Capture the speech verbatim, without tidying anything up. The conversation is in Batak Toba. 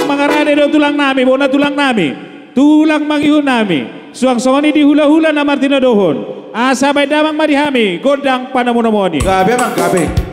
mangarade do tulang nami, bona tulang nami, tulang mangihut nami. Suang songon i di hula-hula na martinodohon, asa baen damang ma di hami gondang panomu-nomuon i. Gabe amang, gabe.